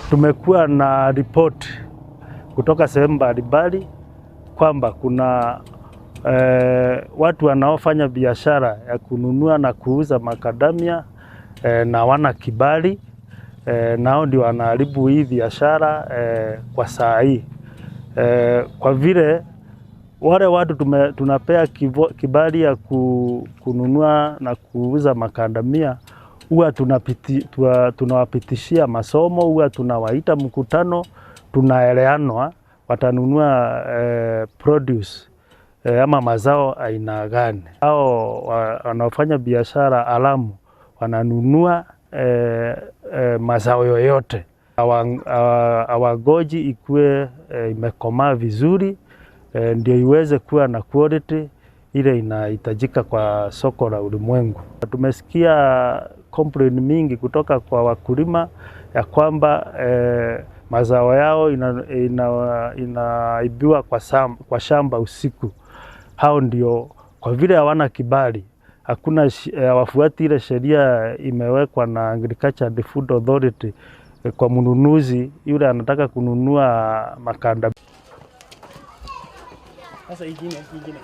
Tumekuwa na ripoti kutoka sehemu mbalimbali kwamba kuna watu wanaofanya biashara ya kununua na kuuza makadamia na wana kibali, nao ndio wanaharibu hii biashara kwa saa hii, kwa vile wale watu tunapea kibali ya kununua na kuuza makadamia huwa tunawapitishia masomo, huwa tunawaita mkutano, tunaeleanwa watanunua produce ama mazao aina gani. Hao wanaofanya biashara haramu wananunua mazao yoyote, hawangoji ikuwe imekomaa vizuri ndio iweze kuwa na quality ile inahitajika kwa soko la ulimwengu. Tumesikia complaint mingi kutoka kwa wakulima ya kwamba mazao yao inaibiwa kwa shamba usiku. Hao ndio kwa vile hawana kibali, hakuna hawafuati ile sheria imewekwa na Agriculture and Food Authority kwa mnunuzi yule anataka kununua makanda. Sasa ingine ingine.